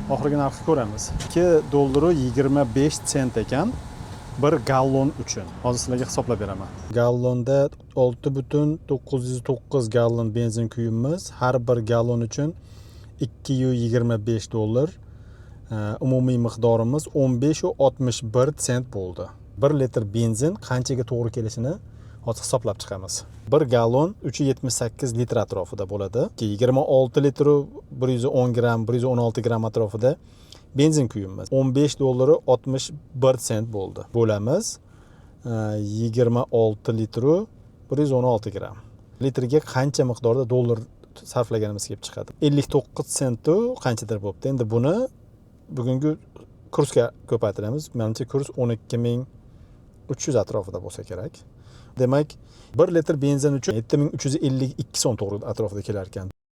Oxirgi narxni ko'ramiz. 2 dollaru 25 sent ekan bir gallon uchun. Hozir sizlarga hisoblab beraman. Gallonda 6,909 gallon benzin quyamiz. Har bir gallon uchun 2,25 dollar. Umumiy miqdorimiz 15,61 sent bo'ldi. 1 litr benzin qanchaga to'g'ri kelishini hozir hisoblab chiqamiz. 1 gallon 3,78 litr atrofida bo'ladi. 26 litru 110 gramm, 116 gramm atrofida benzin quyamiz. 15 dollaru 61 sent bo'ldi. Bo'lamiz. 26 litru 116 gramm. Litrga qancha miqdorda dollar sarflaganimiz kelib chiqadi. 59 sentu qanchadir bo'libdi. Endi buni bugungi kursga ko'paytiramiz. Menimcha, kurs 12 300 atrofida bo'lsa kerak. Demak, 1 litr benzin uchun 7352 so'm to'g'ri atrofida kelar ekan.